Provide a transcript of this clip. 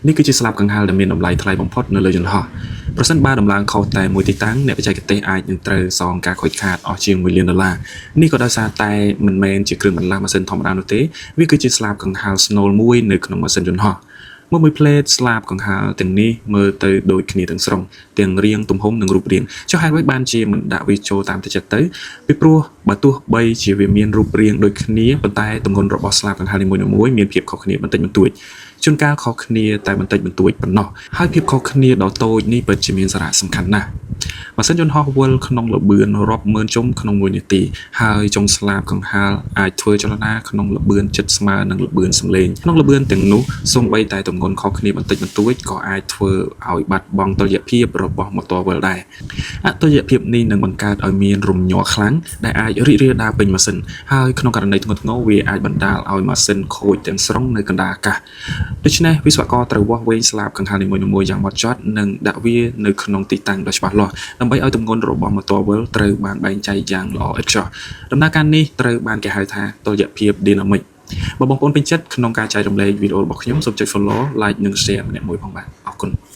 នេះគឺជាស្លាបកង្ហារដែលមានតម្លៃថ្លៃបំផុតនៅលើយន្តហោះប្រសិនបើដំឡើងខុសតែមួយទីតាំងអ្នកបច្ចេកទេសអាចនឹងត្រូវសងការខូចខាតអស់ជាង1លានដុល្លារនេះក៏ដោយសារតែមិនមែនជាគ្រឿងបន្លាស់ម៉ាស៊ីនធម្មតានោះទេវាគឺជាស្លាបកង្ហារស្នូលមួយនៅក្នុងម៉ាស៊ីនយន្តហោះមួយមួយផ្លេតស្លាបកង្ហារទាំងនេះមើលទៅដូចគ្នាទាំងស្រុងទាំងរាងទំហំនិងរូបរាងចុះហេតុអ្វីបានជាមិនដាក់វាចូលតាមតែចិត្តទៅពីព្រោះបើទោះបីជាវាមានរូបរាងដូចគ្នាប៉ុន្តែទម្ងន់របស់ស្លាបកង្ហារនីមួយៗមានភាពខុសគ្នាបន្តិចបន្តួចជួនកាលខុសគ្នាតែបន្តិចបន្តួចប៉ុណ្ណោះហើយភាពខុសគ្នាដ៏តូចនេះពិតជាមានសារៈសំខាន់ណាស់ម៉ាស៊ីនយន្តហោះវិលក្នុងល្បឿនរាប់ម៉ឺនជុំក្នុងមួយនាទីហើយចុងស្លាបកង្ហារអាចធ្វើចលនាក្នុងល្បឿនជិតស្មើនឹងល្បឿនសំឡេងក្នុងល្បឿនទាំងនោះសូម្បីតែទម្ងន់ខុសគ្នាបន្តិចបន្តួចក៏អាចធ្វើឲ្យបាត់បង់តុល្យភាពរបស់ម៉ូទ័រវិលដែរអតុល្យភាពនេះនឹងបង្កើតឲ្យមានរំញ័រខ្លាំងដែលអាចរីករាលដាលពេញម៉ាស៊ីនហើយក្នុងករណីធ្ងន់ធ្ងរវាអាចបណ្ដាលឲ្យម៉ាស៊ីនខូចទាំងស្រុងនៅកណ្ដាលអាកាសដូច្នេះវិស្វករត្រូវវាស់វែងស្លាបកង្ហារនីមួយៗយ៉ាងម៉ត់ចត់និងដាក់វានៅក្នុងទីតាំងដ៏ច្បាស់លាស់ដើម្បីឲ្យទម្ងន់របស់ម៉ូទ័រវិលត្រូវបានបែងចែកយ៉ាងល្អឥតខ្ចោះដំណើរការនេះត្រូវបានគេហៅថាតុល្យភាព dynamic បើបងប្អូនពេញចិត្តក្នុងការចែករំលែកវីដេអូរបស់ខ្ញុំសូមចុច follow, like និង share ម្នាក់មួយផងបាទអរគុណ។